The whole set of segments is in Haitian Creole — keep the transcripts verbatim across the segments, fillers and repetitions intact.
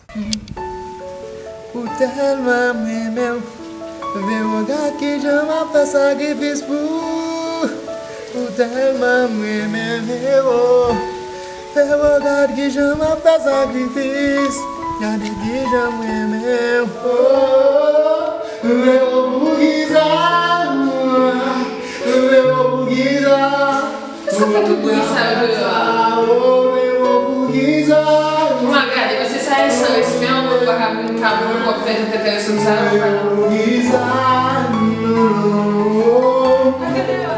Ou tèlman m renmen w. Vero, gad kijan m ap fè sakrifis pou ou. Ou tèlman m renmen Vero. Vero, gad kijan m ap fè sakrifis. Gade kijan m renmen w. Oh, Vero, poukisa? Vero, poukisa? Sa fè tout bri sa yo deyò a? Mwen gade, mesye, sa e san respè, yon moun pa ka vin ka moun w ap fè tout enteresan sa yo.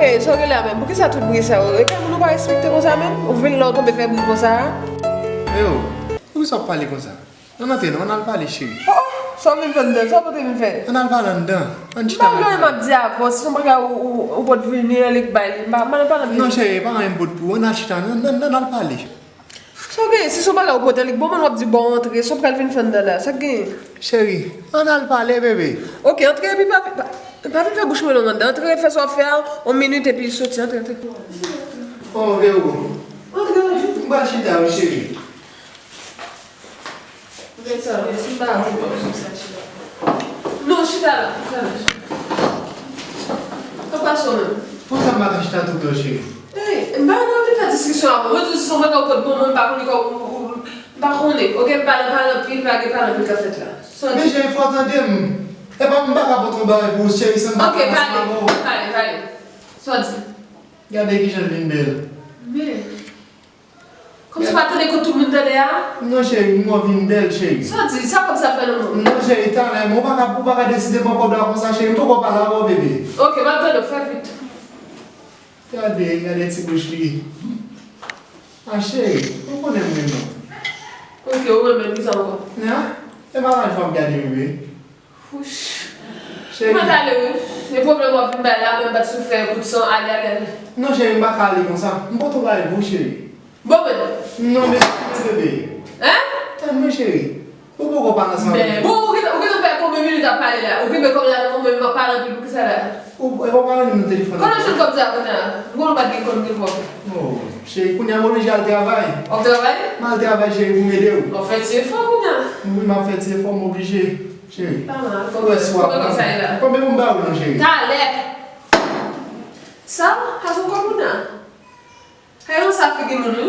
Ey, sa w gen la menm? Poukisa tout bri sa yo? E kèk moun ou pa respekte konsa menm? Ou vin la ou tonbe fè bri konsa a? Yo, poukisa w ap pale konsa? Ann antre non, ann al pale, cheri. Oh, oh, sa w vin fè anndan? Sa w pote vin fè? Ann al pale anndan. Ann chita ann al pale. M ap di avè w, si se yon bagay ou, ou, ou pot vini, annik bay li. M pa, m pa nan pale anndan. Non, cheri, pa anyen m pot pou ou. Ann al chita, ann, ann, ann al pale. Sa w gen? Si se yon bagay ou pote, annik bon, w ap di bon, antre. Sa w pral vin fè anndan la? Sa k gen? Cheri, ann al pale, bebe. Ok, antre epi pa, pa, pa vin fè bouch mwen long anndan. Antre, fè sa w ap fè a, yon minit epi soti, antre, antre. Oh, Vero. Antre, antre. M pral chita, wi, cheri. Rete, rete, si m pa wè w, w ap sou sa chita. Non, chita la, chita la. Sa pase w menm? Konsa m pa ka chita toutan, cheri. Ey, m pa nan anvi fè diskisyon avè w. Mwen di w si se yon bagay ou pot pou mwen, m pa konnen kòman ou, ou, m pa konnen. Ok, m pa nan pale anpil, pa gen pale anpil k ap fèt la. Sa w di? Men cheri, fò w tande m. Epa m pa ka pote yon bagay pou ou, cheri, san m pa pale ansanm avè w. Ok, pale, pale, pale. Sa w di? Gade kijan l vin bèl. Men. Kòmsi w pa tande kote tout moun tande a? Non, cheri, m wè w vin bèl, cheri. Sa w di? Sa kòb sa fè nan men w? Non, cheri, talè, men w pa ka, ou pa ka deside pran kòb la konsa, cheri. M poko pale avè w, bebe. Ok, m ap tande w, fè vit. Gade, gade ti bouch li. A, cheri, ou konnen m renmen w. Ok, ou renmen m, kisa ankò? Nan, e pa laj w ap gade, bebe. Wouch. Cheri. Mwen t ale wi. E pwoblèm w ap vin bay la, mwen m pa t sou fè kout san, ale, ale, ale. Non, cheri, m pa ka ale konsa. M pote yon bagay pou ou, cheri. Bon, men. Non, men, bebe. Hein? Tann mwen, cheri. Ou poko pale ansanm avè m. Bon, ou gentan, ou gentan fè konbyen minit ap pale la? Ou kenbe kòb la nan men w, m ap pale anpil, poukisa la? Ou, e pa w pale nan telefòn. Kote w jwenn kòb sa kounye a? M konnen w pa t gen kòb, gen kòb. Oh, cheri, kounye a m oblije al travay. W ap travay? M al travay, cheri, pou m ede w. W ap fè ti efò kounye a. Wi, m ap fè ti efò, m oblije. Cheri. Pa mal, ou wè si w ap pran. Konbyen kòb sa ye la? Konbyen pou m ba ou non, cheri? Talè. Sa, sa se yon kòb ou nan? Sa yon sa figi moun, wi.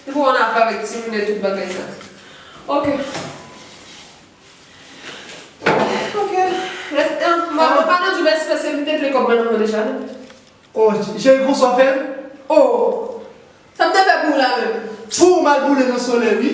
Li pou ann ap avèk timoun e tout bagay sa. Ok. Ok. Rès, eh, mwen, mwen pa nan di w mèsi paske m te plen kòb mwen nan men w deja, non. Oh, cheri, konsa w fè m? Oh. Sa m te fè pou ou la menm? Pou ou m al boule nan solèy, wi.